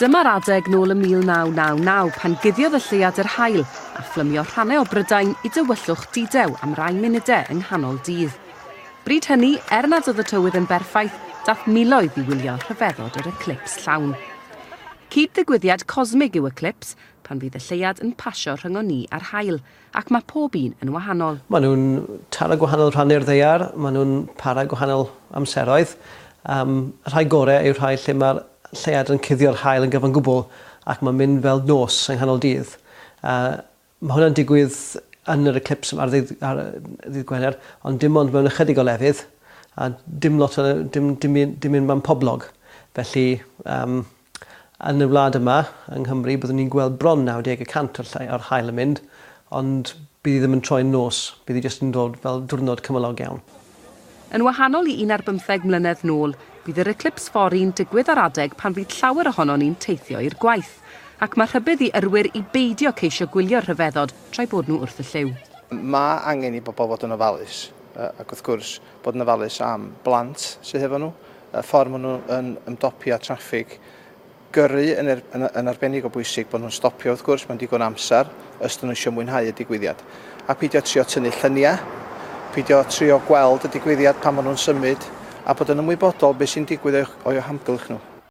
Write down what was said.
Dyma'r adeg nôl ym 1999 pan guddiodd y lleuad yr haul a phlymio rhannau o Brydain i dywyllwch dudew am rai munudau yng nghanol dydd. Bryd hynny, er nad oedd y tywydd yn berffaith, dath miloedd i wylio rhyfeddod yr eclips llawn. Cyd-ddigwyddiad cosmig yw eclips, pan fydd y lleuad yn pasio rhyngon ni a'r haul, ac mae pob un yn wahanol. Maen nhw'n taro gwahanol rhannau'r ddaear, maen nhw'n para gwahanol amseroedd. Y rhai gorau yw'r rhai lle mae'r lleuad yn cuddio'r haul yn gyfan gwbl ac mae'n mynd fel nos yng nghanol dydd. Mae hwnna'n digwydd yn yr eclipse ar ddydd, ar ddydd Gwener, ond dim ond mewn ychydig o lefydd, a dim lot o, dim, dim, dim un man poblog. Felly, yn y wlad yma, yng Nghymru, byddwn ni'n gweld bron 90% o'r, o'r haul yn mynd, ond bydd hi ddim yn troi'n nos, bydd hi jyst yn dod fel diwrnod cymylog iawn. Yn wahanol i 11 mlynedd nôl, bydd yr eclips fory'n digwydd ar adeg pan fydd llawer ohonon ni'n teithio i'r gwaith, ac mae rhybudd i yrwyr i beidio ceisio gwylio'r rhyfeddod tra'i bod nhw wrth y llyw. Mae angen i bobl fod yn ofalus, ac wrth gwrs bod yn ofalus am blant sydd hefo nhw, y ffordd maen nhw yn ymdopi â traffig, gyrru yn, er, yn, yn arbennig o bwysig bod nhw'n stopio wrth gwrs mewn digon amser os dyn nhw eisiau mwynhau y digwyddiad. A peidio trio tynnu lluniau, peidio trio gweld y digwyddiad pan maen nhw'n symud, a bod yn ymwybodol beth sy'n digwydd o'u hamgylch nhw.